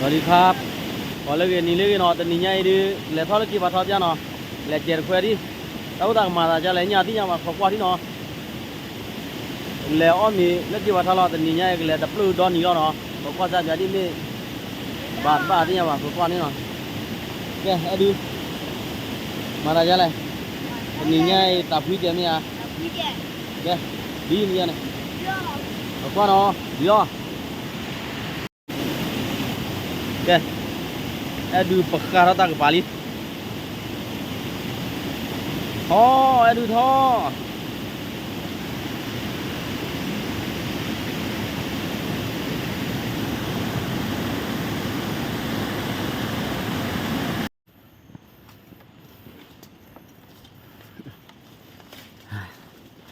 สวัสดีครับ ဂီၤလၢအဂ့ၤ နံၤလၢအဂ့ၤနီၤ, တနံၤညါအံၤဒုး ကလဲၤထီၣ်လၢက့ၤပှၤထီပျၢ်နီၤ, လဲၤစဲးတခွဲဒံး, တၢ်အိၣ်သးကမၤသးဒ်လဲၣ် ညါသ့ၣ်ညါဘၣ် ခိးကွၢ်ထံနီၤ, လဲၤအီၣ်မ့ၤလၢက့ၤပှၤထီလီၤ, တနံၤညါအံၤကလဲၤတပျၢၢ်ဒီနံၤလီၤနီၤ, ခိးကွၢ်တၢ်ပျၢ်ဒ်မ့ၢ် ဘၣ်တဘၣ်သ့ၣ်ညါဘၣ် ခိးကွၢ်န့ၣ်နီၤ, ကဲ အဲၣ်ဒုး မၤသးဒ်လဲၣ်, တနံၤညါအံၤ သးဖှံကဲမ့ၢ်ဧါ, ကဲ ဒ်န့ၣ်ညါန့ၣ်, ခိးကွၢ်နီၤ ဒ်လီၤ ကဲ, အဲၣ်ဒုးပဃၢ်ထီၣ်တၢ်ကပၤလံ, ထီၣ် အဲၣ်ဒုးထီၣ်, အဲၣ်ဒုးထီၣ်ဒီးလံ, အဲၣ်ဒုးထီၣ်မး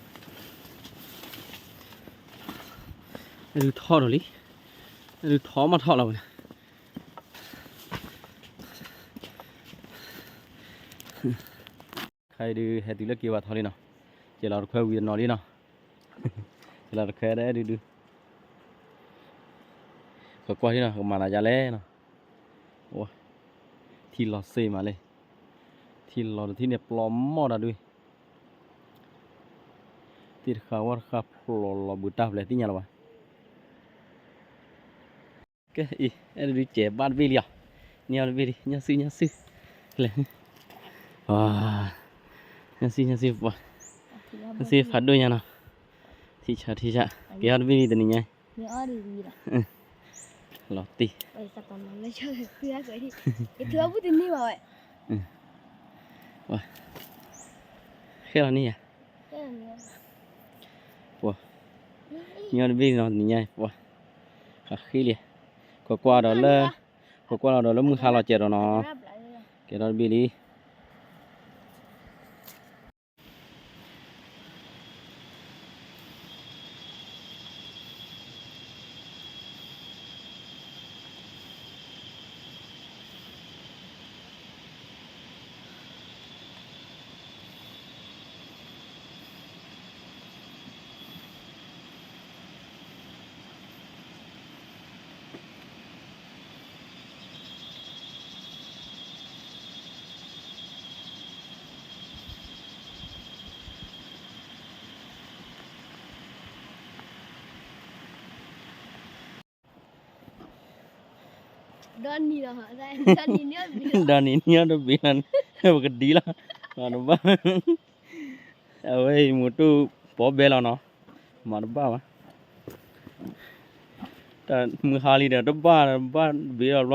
ထီၣ်လီၤဝဲ, ခါအံၤဒုး ဟဲတုၤလၢက့ၤပှၤထီလံနီၤ, ကဲလီၤတခွဲဝံၤတနီၤလံနီၤ, ကဲလီၤတခွဲဒၣ်အဲၣ်ဒုးဒုး, ကကွၢ်ထံနီၤ ကမၤသးဒ်လဲၣ်နီၤ, ထံလီၤစ့မးလံ, ထံလီၤတထံၣ်န့ၣ်ပျီမီၢ်တၢ်ဒုး, သ့ၣ်တဃာ်ဝၣ်တဃာ်ဖျိးလီၤဘုးတၢ်ဖျဲးသ့ၣ်ညါလီၤဘၣ် ကဲအံၤ အဲၣ်ဒုးကဲးဘၣ်တဘ့ၣ်လံဧါ, န့ၢ်အီၤတဘ့ၣ်လံ ညၣ်စုညၣ်စု, လဲၤ, ညၣ်စုညၣ်စုပှၤ, ညၣ်စုဖးဒိၣ်ညါနီၤ, ထံဆးထံဆး, ကဲအီၤတဘ့ၣ်လံတနံၤညါ, လီၤတံၢ်, ဃဲလီၤန့ၣ်ယၤ ပှၤ, န့ၢ်အီၤတဘ့ၣ်နီၤတနံၤညါပှၤ, ဃးဃ့လံ, ကွၢ်ကွၢ်ဒီးလၢ, ကွၢ်ကွၢ်ဒီးလၢမုၢ်ဟါလီၤစဲးဒီးနီၤ, ကဲထီၣ်တဘ့ၣ်လံ ဒီးနံၤန့ၢ်အီၤတဘ့ၣ်လီၤန့ၣ် ပကဒံလီၤ, မၤတဘၣ်, အဝဲအံၤမိၢ်တူၢ်ပီဘဲလီၤနီၤ, မၤတဘၣ်ဘၣ်, တၢ်မုၢ်ဟါလံဒီးတဘၣ်ဘၣ်ဘ့ၣ်လီၤဘျ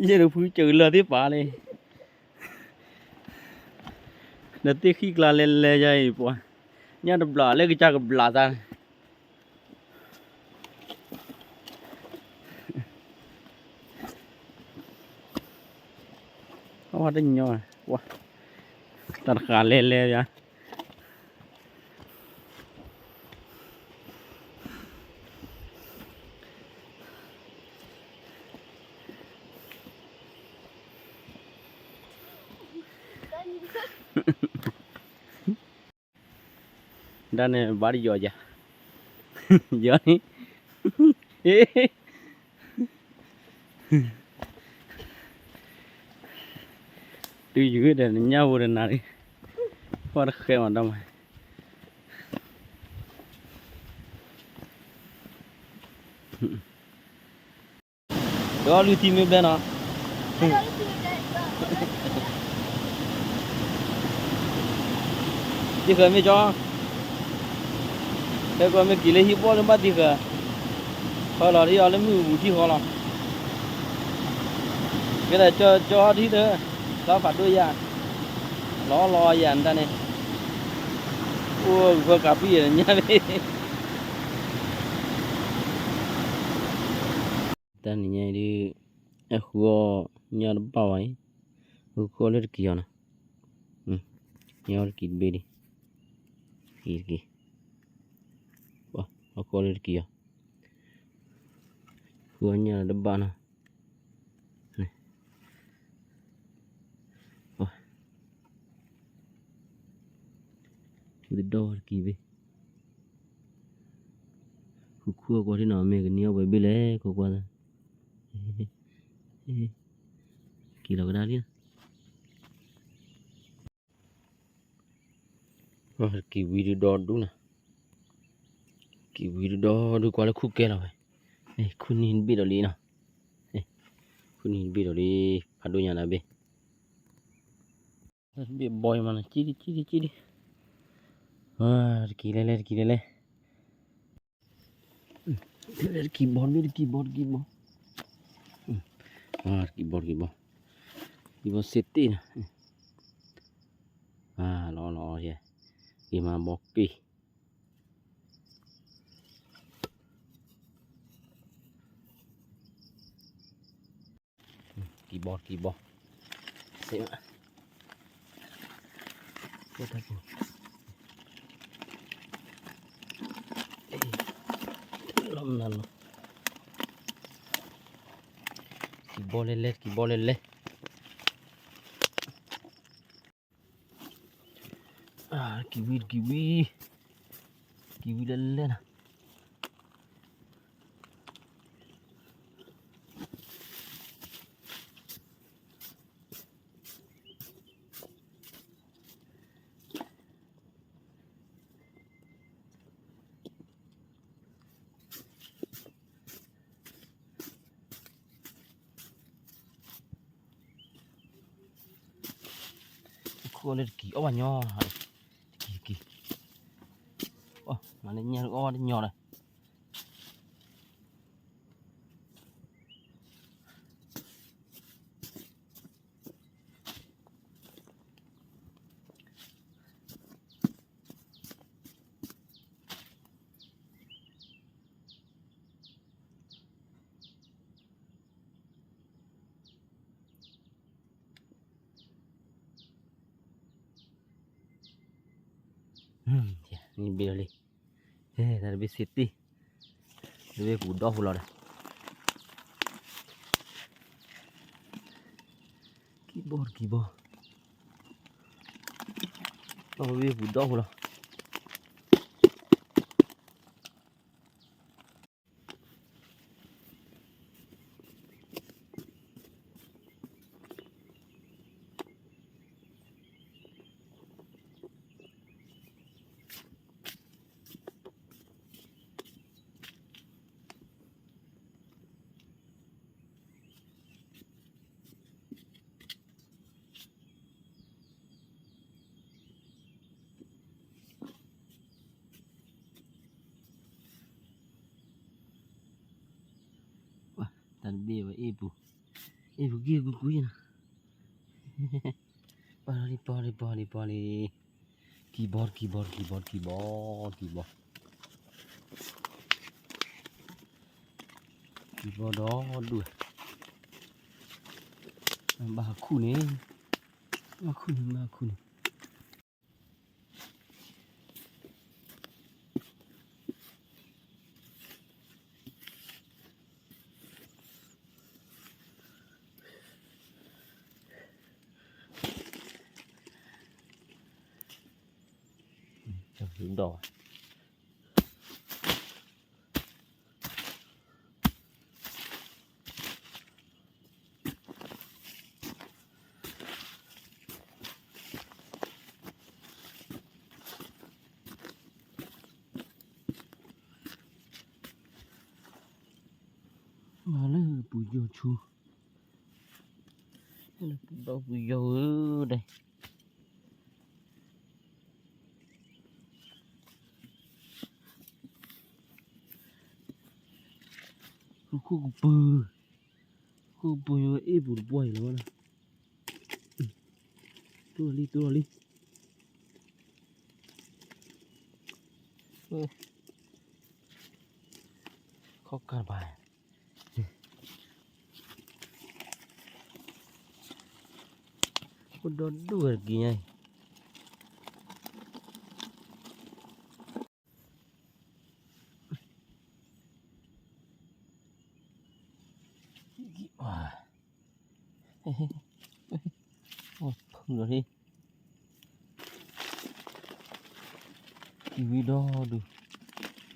ီ, ယဲၢ်တဖုကၢလၢာ်သ့ၣ်ပာ်လံ ဒီးသ့ၣ်ဃံကျါလဲၤလဲၤယၤအံၤပှၤ, ညၣ်တဘျးလၢကစၢ်ကဘျးသးန့ၣ်, အဝဲတညီ, တၢ်တဃာ်လဲၤလဲၤယၤ ဒၣ်န့ၣ်ဘၣ်တယီၤယၤ, ယီၤန့ၣ်, တုၤယုၢ်ဒီးနညၣ်ဝဲဒီးနၤလံ, ပှၤတဃဲမးဒီးမး ဒီးလုၢ်ထံမ့ၢ်ဘျဲနီၤ, သံဃၢၤမ့ၢ်ကၠီ, ဖဲကီၢ်မ့ၢ်က့ၤလၢဟံၣ်ဘီၣ်လၢဘၣ်သံဃၢၤ, ဟီလီၤထံအီၤလၢမုၢ်အပူၤထံဃီလီၤ, ကဲဒီးကၠီကၠီထံတၢ်, လီၤဖးဒိၣ်ယၤ, လီၤလီၤယၤနတၢ်န့ၣ်, အိၣ်ဂုၤဖၢကးပံၣ်ယၤညၣ်မ့ၢ် တၢ်နံၤညါအံၤဒုး အဃုအီၣ်ညၣ်တဘၣ်ဝဲအံၤ, ဃုအီၣ်လၢတကံၤအီၤနီၤ, ညၣ်အီၣ်တကံၤတဘ့ၣ်လံ, တကံၤ, အဃုအီၣ်လၢတကံၤအီၤ, ဃုအီၣ်ညၣ်တဘၣ်နီၤ, ပှၤ တဒီတကံၢ်ဘ့ၣ်, ဃုခူၣ်အကွၢ်ထံနီၤ မ့ၢ်ကနံၤအီၣ်ပှဲၤဘ့ၣ်လဲၣ် ကွၢ်ကွၢ်သး, က့ၤလီၤကဒါလံနီၤ. တကံၢ်ဝံၤဒုဒီဒူၣ်နီၤ, တကံၢ်ဝံၤဒုဒီဒူၣ်ကွၢ်လၢခူၣ်ကဲလီၤဝဲ, ခူၣ်နံၤတဘ့ၣ်ဒီးလံနီၤ, ခူၣ်နံၤတဘ့ၣ်ဒီးလံ, ဖးဒိၣ်ညါဒၣ်ဘ့ၣ် ဘ့ၣ်ဘီယမၤနီၤ ကံဒံ ကံဒံ ကံဒံ, တကံၢ်လဲၣ်လဲၣ် တကံၢ်လဲၣ်လဲၣ်, တကံၢ်ဘီ တကံၢ်ဘီ တကံၢ်ဘီ, တကံၢ်ဘီ တကံၢ်ဘီ, တကံၢ်ဘီစ့တ့ၢ်နီၤ, လီၤလီၤယဲ, ယမၤဘီက့ၤ ကံၢ်ဘီ ကံၢ်ဘီ, စ့မး, လီၤမနုၤလီၤ, ကံၢ်ဘီလဲၣ်လဲၣ် ကံၢ်ဘီလဲၣ်လဲၣ်, ကံၢ်ဝံၤ ကံၢ်ဝံၤ ကံၢ်ဝံၤလဲၣ်လဲၣ်နီၤ. ခိၣ်လၢတကံၢ်အီၣ်ဘၣ်ညီ, တကံၢ်တကံၢ်, မၤလၢညၣ်အီၣ်ဘၣ်တညီဒီး ဘ့ၣ်လီၤလံ, တၢ်တဘ့ၣ်စ့တ့ၢ်, တဘ့ၣ်ပူၤဒီဖိလီၤဒီး, ကံၢ်ဘီတကံၢ်ဘီ, တဘ့ၣ်ပူၤဒီဖိလီၤ. တၢ်တဘ့ၣ်ဝဲအ့ၣ်ပူၤ, အ့ၣ်ပူၤကံၢ်ကွံာ်ကွံာ်နီၤ, ပှၤလီၤလံ ပှၤလီၤလံ ပှၤလီၤလံ, ကံၢ်ဘီ ကံၢ်ဘီ ကံၢ်ဘီ ကံၢ်ဘီ ကံၢ်ဘီ, ကံၢ်ဘီဒီဒူၣ်, ဘၣ်ခူၣ်န့ၣ်, ဘၣ်ခူၣ်န့ၣ် ဘၣ်ခူၣ်န့ၣ်. ဒီး မၤလၢပူၤယိာ်ဆူ, လၢပူၤဒီပူၤယိာ်ဧၢဒီး, ခိၣ်ကပူၤ, ခိၣ်ကပူၤယိာ်အ့ၣ်ပူၤတပှၢ်အံၤလီၤဝဲဒၣ်, တိၢ်လီၤလံ တိၢ်လီၤလံ, ခီၣ်ကၢ်တပၤ, အိၣ်ဒီဒူၣ်ဝဲတက့ၢ်ညါအံၤ. ဖုလီၤလံ, ကံၣ်ဝံၤဒီဒူၣ်, ကံၣ်လဲၤလဲၤ, န့ၢ်ပအိၣ်လံနီၤ, န့ၢ်ပှဲၤ, န့ၢ်ပှဲၤအီၣ်ဘျဲလံပှၤ, သးဒံလီၤ, တဆၢကတီၢ်တအိၣ်ဘၣ်နၤဧၢ, က့ၤကွၢ်ဒီးခွဲးဒီးပျၢ်ဒီး ခွဲးအံၤဘၣ်က့ၤကွၢ်ကတီၢ်တီၢ်က့ၤ ကူၣ်အီၣ်လိာ်ဒီးတကံၢ်, ဟဲက့ၤတ့အီၣ်တကံၢ် ကကွၢ်ဟဲကီးနီၤ, တၢ်ခါအံၤထံလီၤလံနၤ, ထံလီၤကနး တၢ်ခါအံၤထံအိၣ်တ့ၢ်ဒီဒီဖိလီၤ, ဆူၣ်ယဲၢ်ဒၣ်လၢမၤလီၤ တဲဒၢက့ၤလဲၤလဲၤ လၢတက့ၤ လၢထံလီၤ တဲဒၢက့ၤ တဲလီၤဆူတ့ၢ် ပကတ့အီၣ်တကံၢ်လီၤ, တကံၢ်တကံၢ်တကံၢ်, တကံၢ်ဘီတကံၢ်ဘီတကံၢ်ဘီလဲၤလဲၤ, နီၤလီၤအီၣ်,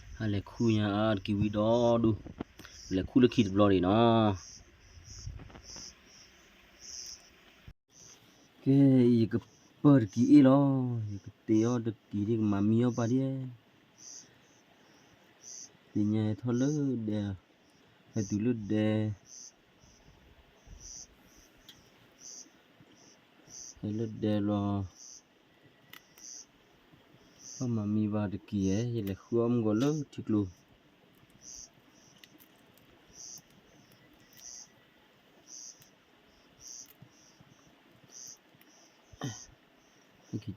ဟဲလဲၤခူၣ်ညါအါတကံၢ်ဝံၤဒီဒူၣ်, လဲၤခူၣ်လၢခံတဘျီဒံးနီၤ. ကဲ, ယကပၢၢ်တကံၢ်အ့ၣ်လီၤ, ယကတ့အီၣ်တကံၢ်ဒ်ကမၤမံအီၣ်ပၢ်ဒ်, သ့ၣ်ညါဟဲထီၣ်လၢဒဲ, ဟဲတုၤလၢဒဲ, ဟဲလၢဒဲလီၤ, ဘၣ်မၤမံဘၣ်တကံၢ်ဧဲ, ယလဲၤဃုအီၣ်မုၢ်ဂီၤလၢထံကျိ ကၠ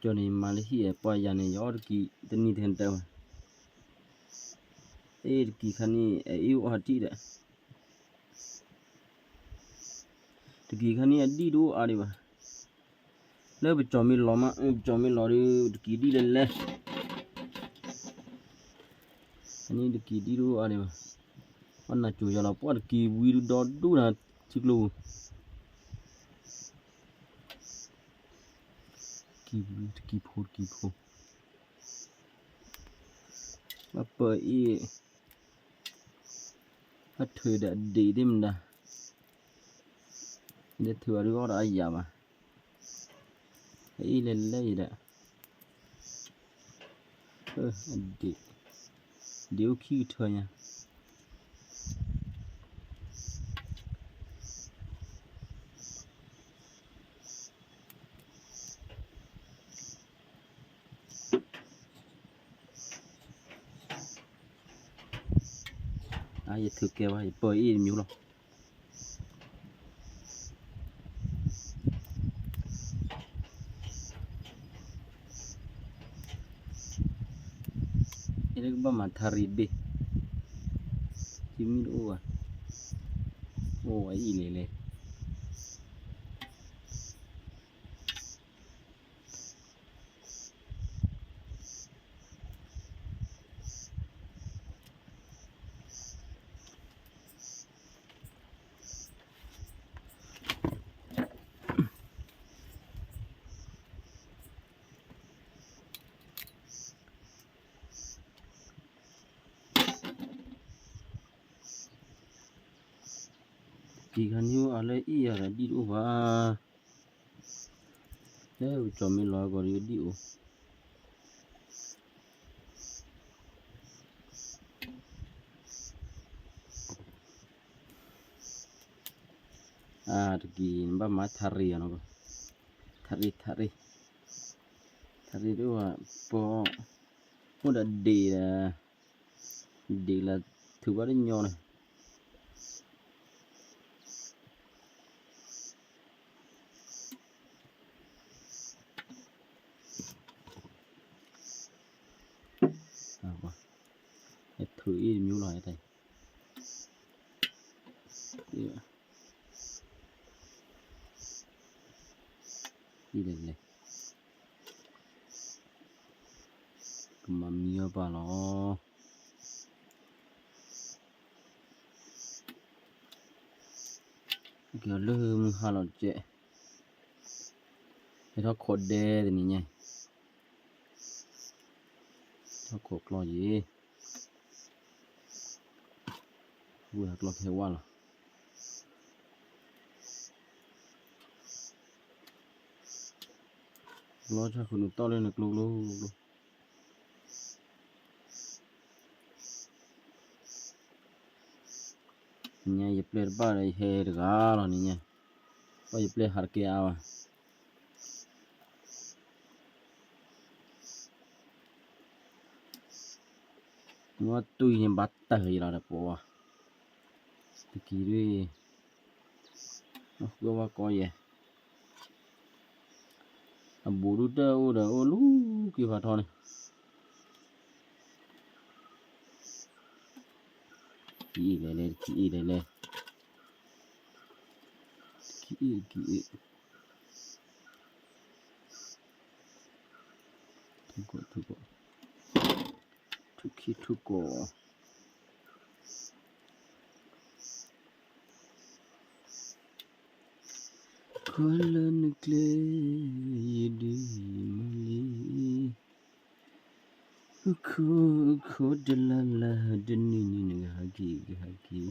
ီန့ၣ် ယမၤလၢဟံၣ်အဲၣ်ပှၤယၤန့ၣ် ယအီၣ်တကံၢ်တနံၤတဟဲတၢ်ဘၣ်, အ့ၣ်တကံၢ်ခါန့ၣ် အအ့ၣ်အိၣ်အါတံၢ်ဒီး, တကံၢ်ခါန့ၣ်အဒံၣ်တအိၣ်အါဒံးဘၣ်, လၢပကၠီမ့ၢ်လီၤမး, ပကၠီမ့ၢ်လီၤဒီး တကံၢ်ဒံၣ်လဲၤလဲၤ န့ၣ်တကံၢ်ဒံၣ်တအိၣ်အါဒံးဘၣ်, ပှၤနၤကိၤယၤလီၤ ပှၤတကံၢ်ဝံၤဒီဒူၣ်နၤထံကျိပူၤ, တကံၢ်ဝံၤတကံၢ်ဖိတကံၢ်ဖိ, ဘၣ်ပၢအ့ၣ်, ဘၣ်ထုးဒီးအဒံးသ့ၣ်မတၤ, ဒ်ထုးအီၤဒ်အီၣ်ဒီးအယၤဘၣ်, အအ့ၣ်လဲၤလဲၤအံၤဒီး, အဒံး, ဒံးအိၣ်ခံကထၢညါ အါ ယထုးကဲဘၣ် ယပၢအ့ၣ်တမံၤလီၤ. ယကဘၣ်မၤထါရံၣ်တဘ့ၣ်, ယမ့ၢ်တအိၣ်ဘၣ်, အိၣ်အအံၤလဲၤလဲၤ အ ဒံၣ်ခါန့ၣ်အလၢအံၣ်ယၤဒီးဒံၣ်တအိၣ်ဘၣ်, လၢပကၠီမ့ၢ်လီၤကီးဒီးဒံၣ်အိၣ်, အတကံၢ်နဘၣ်မၤထးရံၣ်အီၤနီၤ, ထးရံၣ်ထးရံၣ်, ထးရံၣ်တအိၣ်ဘၣ်, ပအိၣ်ဒီးဒံၣ်ဒီး ဒံၣ်လၢထုးဘၣ်တညီန့ၣ်, ထုးအံၤတမျိုးလီၤ, အံၤလဲၣ်လဲၣ်, ကမၤမံအီၤပာ်လီၤ. က့ၤအီၤလၢမုၢ်ဟါလီၤတကဲး, ဟဲထီၣ်ခိးဒဲတနံၤညါ, ထီၣ်ခိးကျီယံၤ, ဝဲၢ်ကျီဖဲဝါလီၤ, လီၤဆၣ်ဃုာ်နတီၢ်လၢနကျိကျိကျိကျိ နညါယပျဲၢ်တဘၣ်ဒီးယဟဲတဂၤလီၤနညါ, ဘၣ်ယပျဲၢ်ဟးတကဲအါဘၣ်, မ့ၢ်တူၢ်ယံၤန့ၣ်ဘၣ်တၢ်ယံၤလီၤဒီးပဝါ, တကံၢ်ဒ် အဃုအဝါကီယဲၢ် အဘူးဒုတၢ်အိၣ်ဒီးအိၣ်လူၤက့ၤဖးထီန့ၣ်, ခံအံၤလဲၣ်လဲၣ် ခံအံၤလဲၣ်လဲၣ်, ခံအံၤ ခံအံၤ, ထူၣ်ကိး ထူၣ်ကိး, ထူၣ်ခံ ထူၣ်ကိး ခီလၢနကျဲ ယဒုးမၤလံ, ခိခိတလၢ်လၢ် တနံၤနံၤနကဟဲက့ၤ ကဟဲက့ၤ,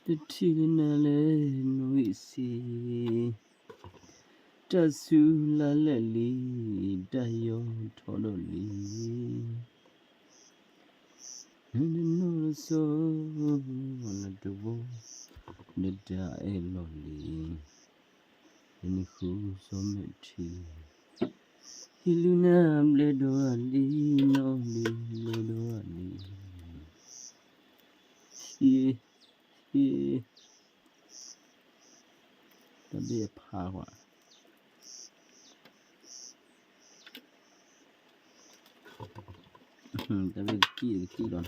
တထံၣ်လၢနၤလၢနဝံၣ်စ့, တၢ်စူၤလၢ်လၢ်လံ, တၢ်ယီၤထီၣ်ဒီးလံ နနီၢ်လၢစီၤ နတဝီ နတၢ်အဲၣ်လီၤလံ, နနံၤဃုစီၤမဲာ်ထံ, ဟံးလူၤနၤဘျဲၣ်ဒိၣ်လံ နီၢ်လံဘျဲၣ်ဒိၣ်လံ, ဟံး ဟံး တၢ်ဘ့ၣ်အဖးကွၢ်, တၢ်ဘ့ၣ်ကကံၣ်ကကံၣ်ဒီး ကွၢ်လ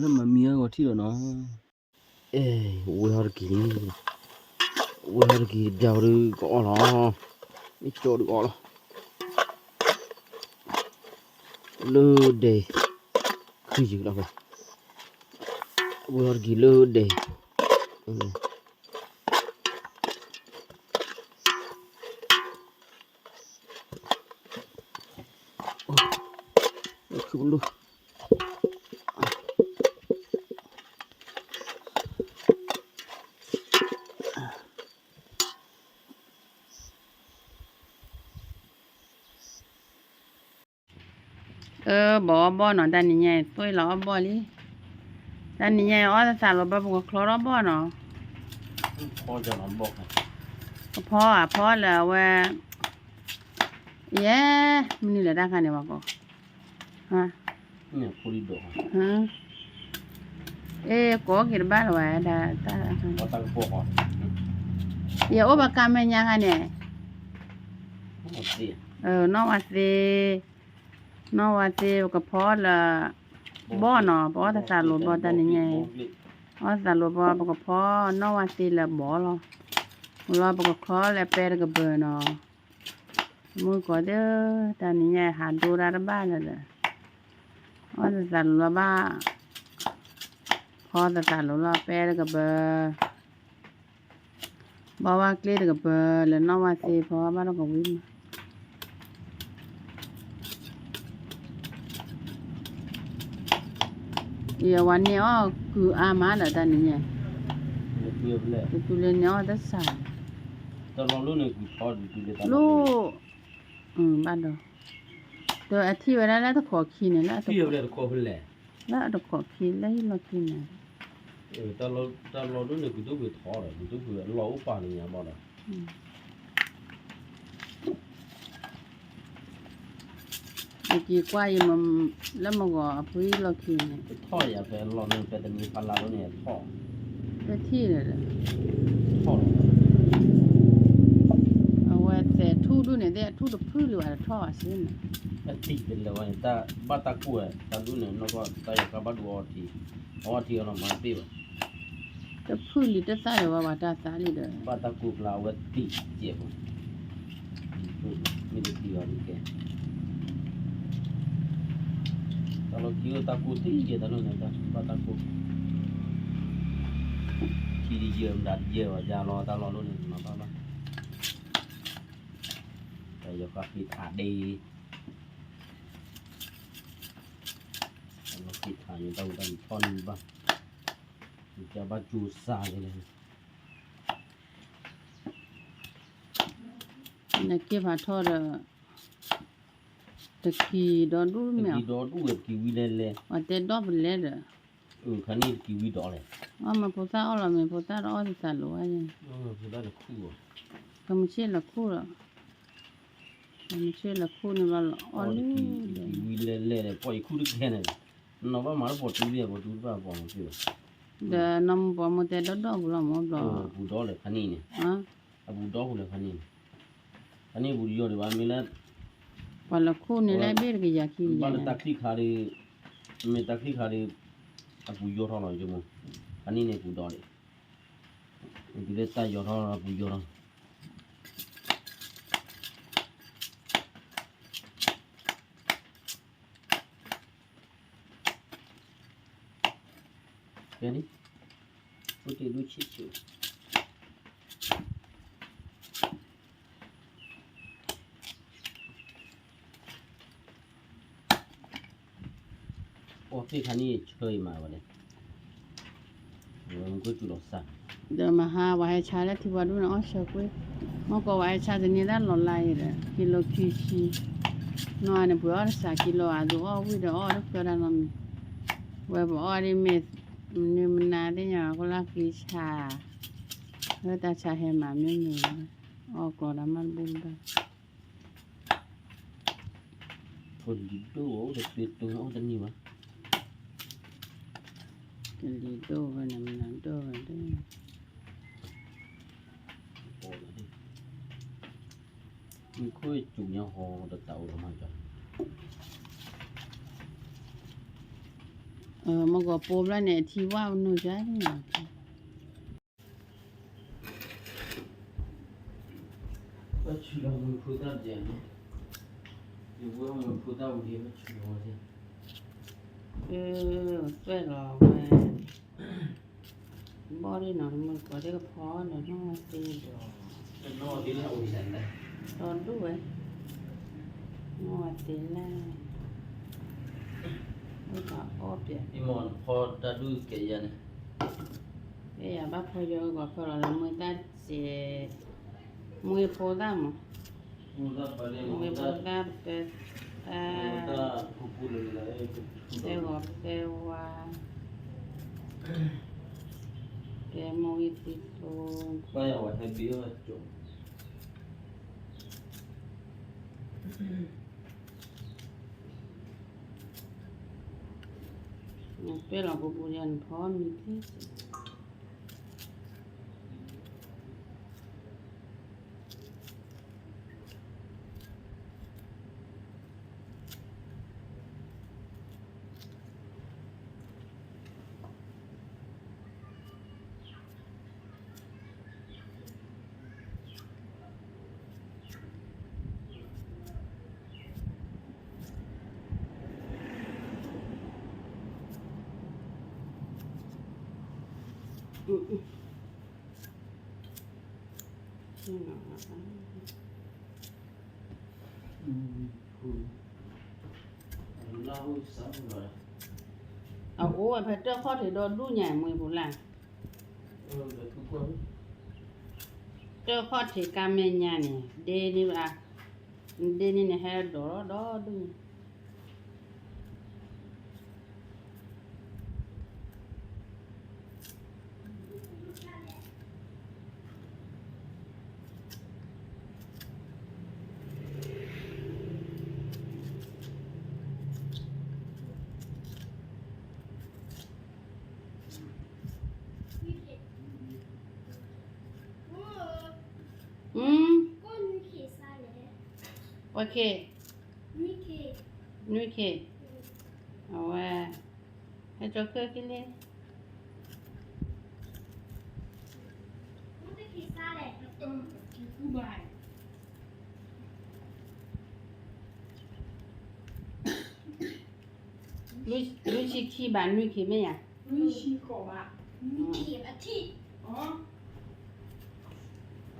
ၢမၤမံအဂီၢ်ထံၣ်ဒီးနီၤ, အဲ ဝဲဟီတကံၢ်, ဝဲဟီတကံၢ်တဘျီဒုးကအီၣ်လီၤ, မ့ၢ်ကၠီဒုးအီၣ်လီၤ, လၢဒဲး, ခုယုာ်လီၤ, ဝဲဟီတကံၢ်လၢဒဲး အၢ ဘီအီၣ်ဘီၣ်နီၤ တၢ်နံၤညါအံၤ သွံၣ်လီၤအီၣ်ဘီၣ်လံ, တၢ်နံၤညါအံၤ အီၣ်သးသးလီၤဘီၣ် ပကချီထီၣ်ဘီၣ်နီၤ, ကဖီဧါ ဖီလၢအဝဲ ယဲ မနုၤလဲၣ်တၢ်ခါန့ၣ်ဝဲကိး, အ့ ကိးက့ၤတဘၣ်လၢၤဝဲဒၣ်, ယအိၣ်ဘၣ်ကါမဲာ်ညါခါန့ၣ်, နီၢ်ဝါသ့, နီၢ်ဝါသ့ ပကဖီလၢ ဘီၣ်နီၤ, ပအီၣ်သးလိၤဘီၣ်တၢ်နံၤညါအံၤ, အီၣ်သးလိၤဘီၣ် ပကဖီနီၢ်ဝါသ့လၢဘီၣ်လီၤ, လီၤပကချီလၢပဲတကပၤနီၤ, မုၢ်ကီၤဒၢ တၢ်နံၤညါအံၤဟးဒိတၢ်တဘၣ်လၢၤဒီး, အီၣ်သးသးလိၤလီၤဘၣ်, ဖီသးသးလိၤလီၤ ပဲတကပၤ ပ ဘၣ်ဝဲကျ့တကပၤ လဲၤနီၣ်ဝဲသ့ဖီဘၣ်ဒီးကဝံၤမး, အံၤအဝဲန့ၢ်အီၣ်ကုၤအါမးဒီးတၢ်နံၤညါ, တတုၤလၢန့ၢ်အီၣ်တစၢ်, လၢ, ဘၣ်ဒီး, ဒီးအထံၣ်ဝဲဒၣ်လၢတခိးခံန့ၣ်, လၢအတခိးခံလၢဟံၣ်လီၢ်ခံန့ၣ်, တၢ်လီၤဒိၣ်န့ၣ် ကုၤဒိၣ်ပှ့ၤထီဒီး ကုၤဒိၣ်ပှ့ၤအလီၢ်အိၣ်ပာ်လၢညါဘၣ်ဒီး, ယက့ၤကွၢ်အံၤ လၢမဂီၤအဖုလီၢ်ခံန့ၣ်, ထီၣ်ယၤဖဲလီၤန့ၣ် ဖဲတနံၤဖးလါဒိၣ်န့ၣ်ထီၣ်, တထံၣ်လၢၤဒီး, ထီၣ်လီၤ, အဝဲသဲးထူၣ်ဒူၣ်န့ၣ် သဲးထူၣ်တဖုလၢၤဘၣ်တထီၣ်ဘၣ်စ့ၢ်န့ၣ်, အတံၤတလဲၤဝဲန့ၣ် တၢ်ဘၣ်တၢ်ကိၢ်ဝဲ တၢ်ဒူၣ်န့ၣ် နီၢ်ကီၢ်တၢ်ယီၤကါဘၣ်ဒိအီထံ, အီထံအီလီၤမၤတပ့ၢ်ဘၣ် တဖုလံာ်တသၣ်ဒီးဝဲပှၤတၢ်သးလံဒီး, ဘၣ်တၢ်ကိၢ်ကျါအဝဲတံၤစဲးဖိ, မ့ၢ်တတံၤအီၤဒ်ကဲ, တၢ်လီၢ်ခံအိၣ်တၢ်ကိၢ်တံၤယဲၢ်တၢ်လီၢ်န့ၣ်, ဘၣ်တၢ်ကိၢ်, ထံတယၢၢ်မတၤတယၢၢ်ဘၣ်ယါလီၤ တၢ်လီၢ်လီၢ်န့ၣ် မၤဘၣ်ဘၣ်, တၢ်ယီၤဃါဃ့ထးဒ့ တၢ်လီၢ်ဃ့ထးန့ၣ် တၢ်ဝံတၢ်နံၤထီၣ်န့ၢ်ဘၣ်, ယကဘၣ်စူၤစၢ်လဲၣ်လဲၣ်, နက့ၤဖးထီဒီး, တကံၤဒီဒူၣ်မ့ၢ်, တကံၤဒီဒူၣ်ဝဲ တကံၤဝံၤလဲၣ်လဲၣ်, ပှၤတဲဒီပလဲၣ်ဒီး, ခါန့ၣ်တကံၤဝံၤဒီးလဲၣ်, အီၣ်မ့ၢ်ဖိသၣ်အီၣ်လီၤ မ့ၢ်ဖိသၣ်တအီၣ်တသးလိၤဝဲ, ဖိသၣ်တခူၣ်, ကမုၢ်ဆ့ၣ်လီၤခူၣ်ဒီး, ကမုၢ်ဆ့ၣ်လီၤခူၣ်န့ၣ်ဘၣ်လီၤ အီၣ်လံ, ဝံၤလဲၣ်လဲၣ်ဒီး ပှၤယခူၣ်တကဲန့ၣ်, နီၢ်ဘၣ်မၤတၢ်ပိာ်တူၢ်လံ ပိာ်တူၢ်တဘၣ်ပိာ်မ့ၢ်, ဒီးနီၢ်မူပိာ်မူတဲဒီဒီပူၤလီၤမ့ၢ်ဘျီ, ပူၤဒီလၢခါန့ၣ်န့ၣ်, အပူၤဒီပူၤလၢခါန့ၣ်န့ၣ်, ခါန့ၣ်ပူၤတယီၤဒံးဘၣ် မ့ၢ်လၢ, ပှၤလၢခူၣ်န့ၣ်လၢဘ့ၣ်တကယၤခံကယၤ, ဘၣ်လၢတၢ်ချံၣ်ခါဒီး, မ့ၢ်တၢ်ချံၣ်ခါဒီး, အပူၤယီၤထီၣ်လီၤယမိၢ်, ခါန့ၣ်န့ၣ်ပူၤဒီဒံး, တုၤလၢတၢ်ယီၤထီၣ်အပူၤယီၤထီၣ် ဖဲန့ၣ်, အိၣ်တ့ၢ်ဒူၣ်ဆံးဆံး, အီၣ်သ့ၣ်ခါန့ၣ်ဆၢအံၤမးဝဲန့ၣ်, ဒီးမဟါဝဲဟဲဆါလၢထံပှၤဒူၣ်န့ၣ် အီၣ်ဆၢကွ့ၢ်, မ့ၢ်ကီးဝဲဟဲဆါတန့ၢ်ဒၣ်လီၤလါအံၤဒီး ကံလိခံဆံ, နီၢ်န့ၣ် ပှ့ၤအီၣ်တစးကံလိအသိးအီၣ်ဝံၣ်ဒီးအီၣ်တဖျၢၣ်ဒၣ်နီတမံၤ, ဝဲပအီၣ်ဒ်မ့ၢ်, မနုၤမနၤသ့ၣ်ညါ ကလၢဃံဆါ, လၢတၢ်ဆါဟဲမးမ့ၢ်န့ၣ်, အီၣ်ကျီဒီးမးတဘူၣ်တဘၣ် ဖိလံၤဒိၣ်အိၣ်ဒီးပျ့ၤတိၢ်အီၣ်တန့ၢ်ဘၣ်, ကလံၤဒိၣ်ဝဲန့ၣ် မနၤဒိၣ်ဝဲဒၣ်, မုၢ်ခိၣ်စူၤညါဟီတတးအိၣ်လီၤမး, မ့ၢ်ကီးပိာ်ဘျီန့ၣ် အထံဝၣ်ဝဲနီၢ်ယါန့ၣ် ဘၣ်ဆူၣ်လီၤမုၢ်ဖိသၣ်ဒ်န့ၣ်, ယဝဲမုၢ်ဖိသၣ်ဝံၤဒ်ဘၣ်ဆူၣ်လီၤဝဲ, အသွဲၣ်လီၤဝဲ, ဘီၣ်ဒ်နီၤ မုၢ်ကီးဒ်ကဖီလီၤနီၢ်ဝဲသ့ဒီး, ဒီဒူၣ်ဝဲ, နီၢ်ဝဲသ့လၢ, အိၣ်သးအီၣ်ပျဲၢ်, ဖီတၢ်ဒူၣ်ကဲယၤန့ၣ် ယဘၣ်ဖီယီၤဂီၤဖီလီၤလၢမုၢ်တၢ်စဲး, မူဖိသၣ်မး, မူဖိသၣ်ပတၢ်, သဲဂီၤသဲဝါ, ကဲမူဂံၢ်သံၣ်ဖိ, ပျဲၢ်လီၤပူၤပူၤယၤန့ၣ်ဖီမံၤသ့ အ အအိၣ်ဝဲဖဲ တၢၣ်ခီၣ်ထံးဒီဒူၣ်ညါ မ့ၢ်ပူၤလၢ်, တၢၣ်ခီၣ်ထံးကါမဲာ်ညါန့ၣ် ဒ့န့ၣ်ဘၣ်, ဒ့န့ၣ်န့ၣ် ဟဲဒီဒူၣ်ညါ ပှၤခ့, နွံခ့, အဝဲ, ဟဲကၠီခဲက့ၤလံ. လွံၢ်ဆံခံဘၣ် နွံခ့မ့ၢ်ဧါ, လွံၢ်ဆံဃိးဘၣ်, နွံခ့အထံၣ်,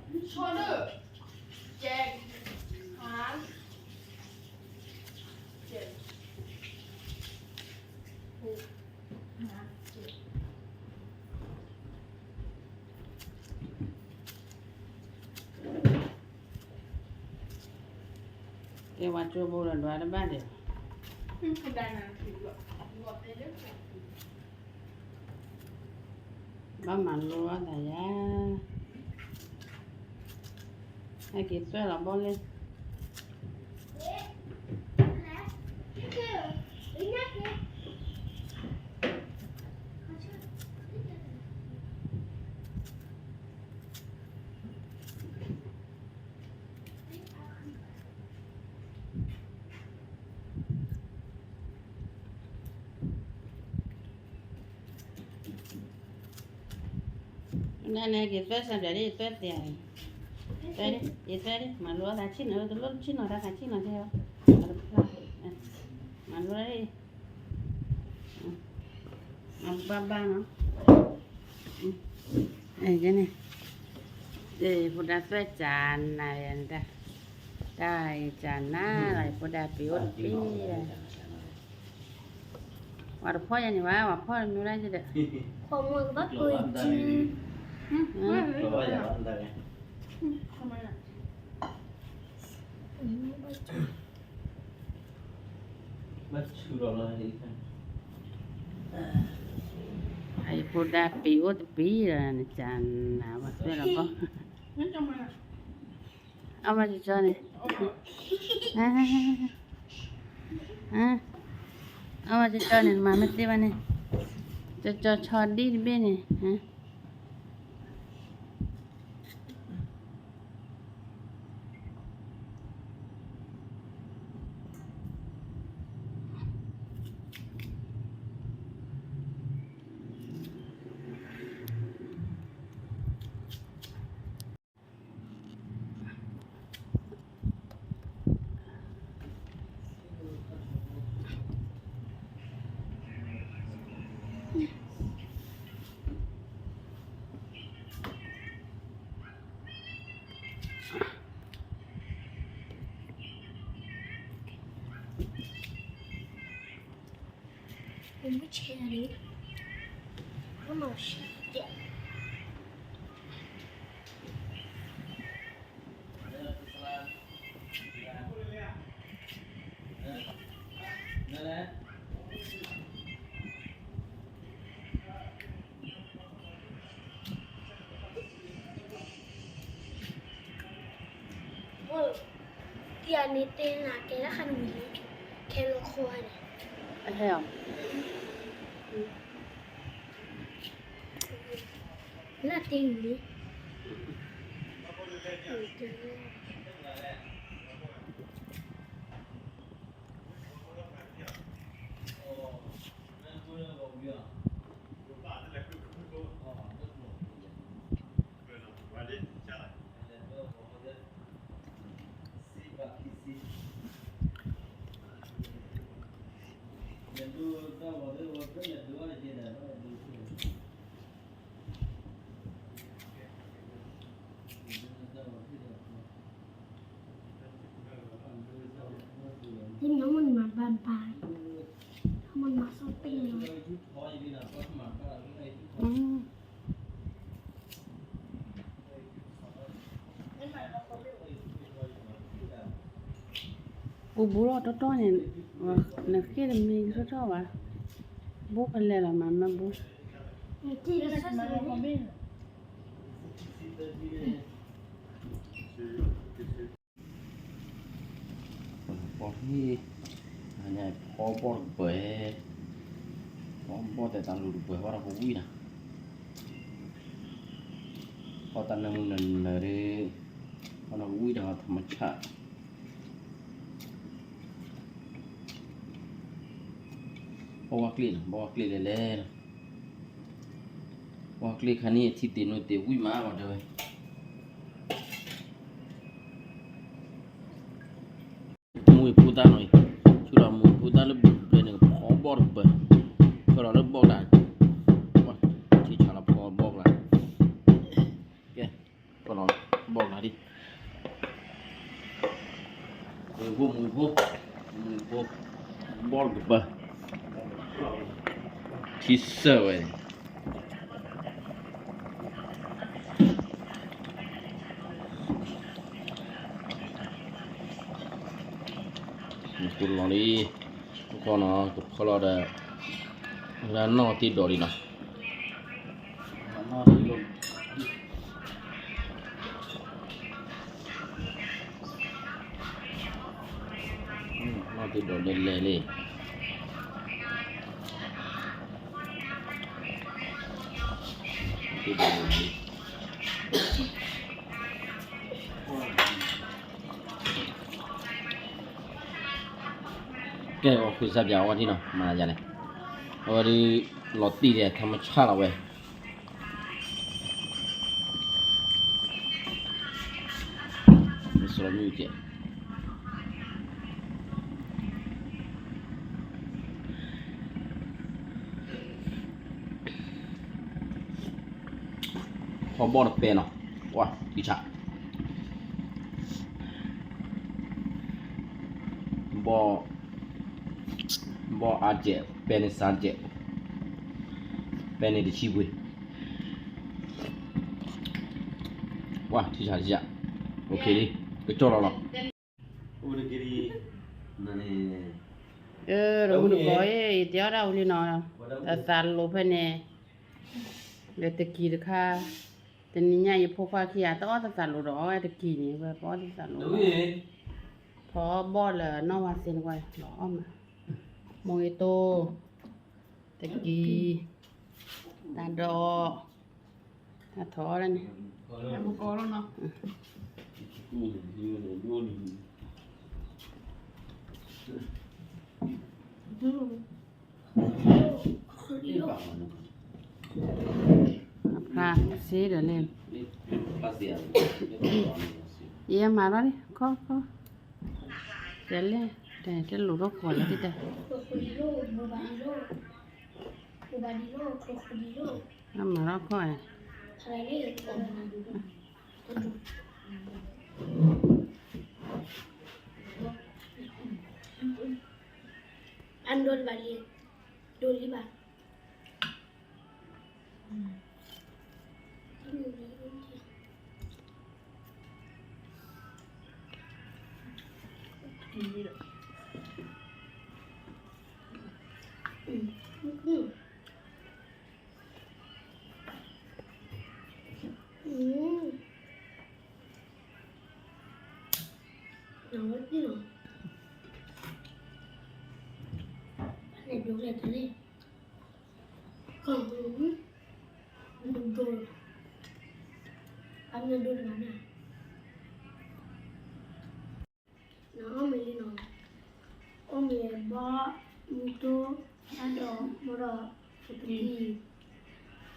ဆီဒၢ, ကဲ, ဟါ, ကဲ, ဟါ, ကဲ. ကဲဝဲကၠိဖိဒီးဒွးတဘၣ်ဒီး, ဘၣ်မၤလိအသးယၤ, ဟဲက့ၤသွဲၣ်လီၤဘီလၢ နက့ၤသွဲၣ်စၢ်ဒၣ်ဒ် ယသွဲၣ်သ့, ယသွဲၣ်ဒ် မၤလိအသးဆ့ၣ်နီၤ တလိၣ်ဆ့ၣ်နီၤတၢ်ခါဆ့ၣ်နီၤတဲ, မၤလိဒ် မၤဘၣ်ဘၣ်နီၤ, န့ၣ်, ဖိဒါသွဲၣ်ကၢ်နၤ, တၢ်ကၢ်နၤလီၤ ဖိဒါပံၤအိၣ်တပံၤ, ဝဲတဖီၣ်ယၤန့ၣ်ဝဲ ဝဲဖီၣ်မ့ၢ်ဒၣ်ဒ်, ဖိဒါပံၤအိၣ်တပံၤလီၤ နကၢ်နၤဝဲသွဲၣ်လီၤဘီ, အဝဲကၠီန့ၣ်, အဝဲကၠီန့ၣ် မၤမ့ၢ်သ့ဘၣ်န့ၣ်, ကၠီကၠီဆီဒံၣ်တဘ့ၣ်န့ၣ် တံၤအန့ၣ်တဲနၤကဲလၢခါနမံၤလံ, ခဲလၢာ်ခိၣ်န့ၣ်, အဟဲအီၤ, လၢတ့ၢ်ဝံၤလံ. မ့ၢ်ဒိၣ်တၢ်ဝီၤသ့ၣ်ဝီၤ ဖဲလဲၣ်ဒိၣ်အါတက့ၢ်ဒီး ဘၣ်ဒိၣ်သ့ၣ်, မ့ၢ်ဒိၣ်တၢ်ဝီၤ ဘၣ်ဘၣ်, မ့ၢ်မၤစီတ့ၢ်လီၤ. ပူၤဘူးလီၤတီတီန့ၣ်, နဃ့တမံၤကထီၣ်ထီၣ်ဘၣ်, ဘူးဖဲလဲၣ်လီၤမၤမ့ၢ်ဘူး, ပီၢ်ဟံၣ်, ဖီဘီၣ်တပၢၢ်, ဖီဘီၣ်တဲတၢ်လူၤတပၢၢ် ဖီထီၣ်ကဝံၣ်နၤ, ဖီတၢ်နၢမူနၢနၢဒီး, ဖီထီၣ်ကဝံၣ်ဒီးထမဆၣ် ဘီဝါကျ့ၣ်နီၤ, ဘီဝါကျ့ၣ်လဲၤလဲၤနီၤ, ဘီဝါကျ့ၣ်ခါန့ၣ် ထံတ့ၢ်နိတ့ၢ်ဝံၣ်မးဘၣ်တဲဝဲ, မူဖိတၢ်နီၤအံၤ, ဆူဒီးမူဖိတၢ်လၢဘျုးဖျဲၣ်န့ၣ် ကဖီဘီၣ်တပၢၢ်, ဖီလီၤလၢဘီၣ်ကျါ, ထံဆးလီၤဖီဘီၣ်ကျါ, ကဲ, ဖီလီၤဘီၣ်ကျါဒံး မူဖိ, မူဖိ, မူဖိ, ဘီၣ်တပၢၢ်, ထံဆၢဝဲ, မူဖိလီၤလံ, မူဖိနီၤ ကဖီလီၤဒီး, လၢနီၢ်တ့ၢ်ဒိးလံနီၤ. နီၢ်တ့ၢ်ဒိးလဲၤလဲၤလံ, တ့ၢ်ဒိးလဲၤလံ. ကဲ အီၣ်ဃုာ်စၢ်ပၠးအီထံနီၤ မၤယၤန့ၣ်, အဝဲဒုး လီၤတံၢ်ဒီး ထမဆၣ်လီၤဝဲ, မ့ၢ်စရီမုၢ်ကဲး ဖီဘီၣ်တပဲနီၤ, ဝါ ထံဆး, ဘီၣ်, ဘီၣ်အါကဲး, ပဲန့ၣ်စါကဲး, ပဲန့ၣ်တဆံပှ့ၤ, ဝါ ထံဆး ထံဆး, အိၣ်ခ့လံ, ကကၠီလီၤလီၤ. အၢ တမူတကိးအံၤ ယတဲအီၣ်ဒၣ်ဝံၤလံနီၤ, တသးလိာ်ဖဲန့ၣ်, ဒီးတကံၤတခါ, တနံၤညါယဖိခွါခံဂၤ တအီၣ်တသးလိာ်ဒီးအီၣ်ဝဲတကံၤန့ၣ် ဝဲပအီၣ်တသးလိာ်, ဖီဘီၣ်လၢနီၢ်ဝါသ့ၣ်တကွၢ် လီၤအီၣ်မး, မိၢ်ဂ့ၤတိၢ်, တကံၤ, တၢ်ဒီး, တၢ်ထီၣ်ဒၣ်န့ၣ် ဖျါစ့ဒီးလဲၣ်, ယမၤလီၤလံ ခီခီ, တဲလဲၣ်, တဲလိာ်ထီၣ်ကွၢ်လၢတၢ်, မၤလီၤခီ, အဒိတဘၣ်လံ, ဒိလံဘၣ်. နအီၣ်မ့ၤလံနီၤ, အီၣ်မ့ၤဘီ, မူတိ, တၢ်ဒီး, မ့ၢ်ဒီး, ပတံၤ,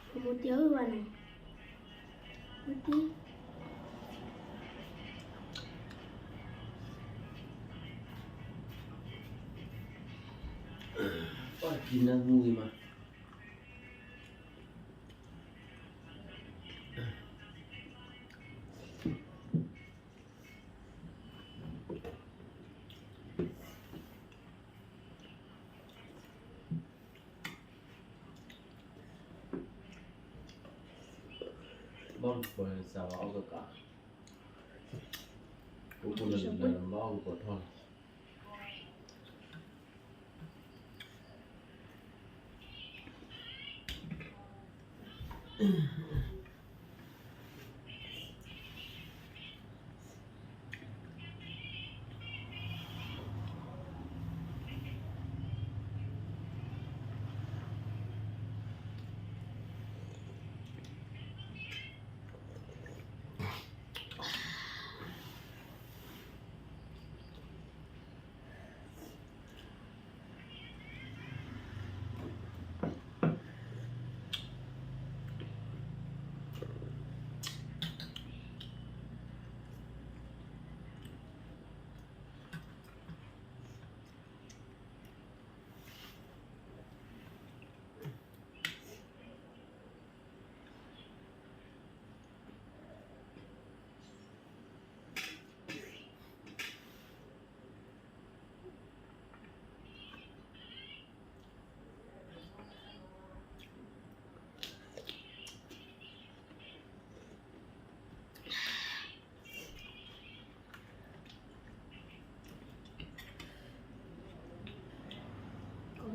ပမိၢ်တံၤအုၣ်ဘၣ်နီၤ, ပတံၤ, ပှၤကံနၢမူဂ့ၤမး. ပှၤစးဘၣ်အီၣ်ကကး, ပူဖိလၢလၢဘၣ်အီၣ်ကပီၤထီၣ်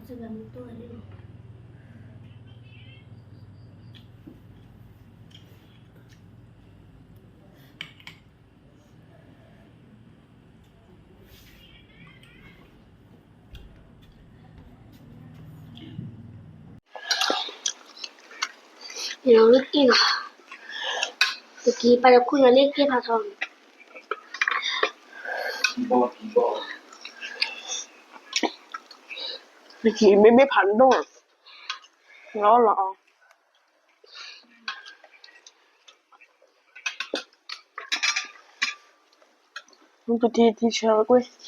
လီၤ. ယလီၤလၢက့ၢ်လီၤ, တက့ၢ်ပာ်လီၤခူၣ်လီၤလၢက့ၢ်ဖးထီ, တက့ၢ်မ့မ့ၢ်ဖးဒိၣ်, လီၤလီၤအီၤ မ့ၢ်တထံထံဆၢကွ့ၢ်. ဝ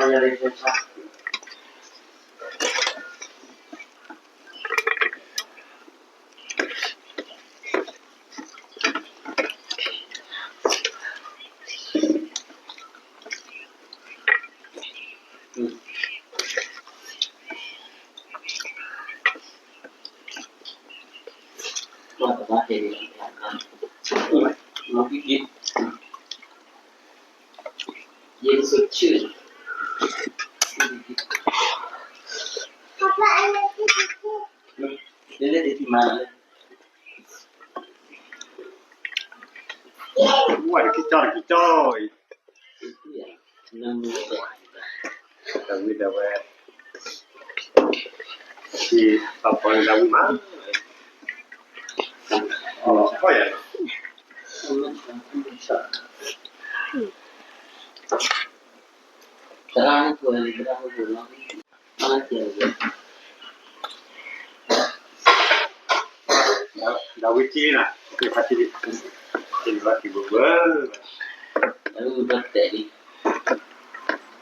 ဲတကံကၠီတကံကၠီအံၤ, တၢ်ဝံၤဒီးဝဲ, တၢ်ပီၢ်န့ၣ်တၢ်ဝံၤမး, အီၣ်ယၤ, သရၣ်န့ၣ်ကွဲးလံ သရၣ်န့ၣ်ကွဲး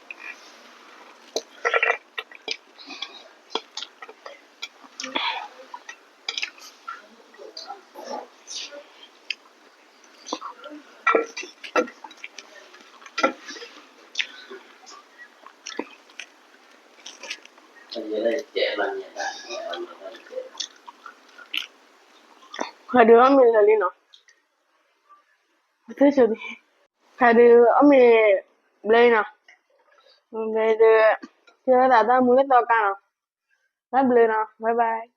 လီၤ. ဒီးဝံၤကံနၤ, ဖးကံ, ကံနၤဘၣ်ကံဘၢဘၢ, ဒီးတဲလံ. ဖးဒုးအီၣ်မ့ၤလၢာ်လံနီၤ, ဖးဒုးအီၣ်မ့ၤဘျဲနီၤ, ဘျဲဒီး, ကဲဝဲဒၣ်တၢ်မူလၢသီကါနီၤ, တၢ်ဘျဲနီၤ, bye bye.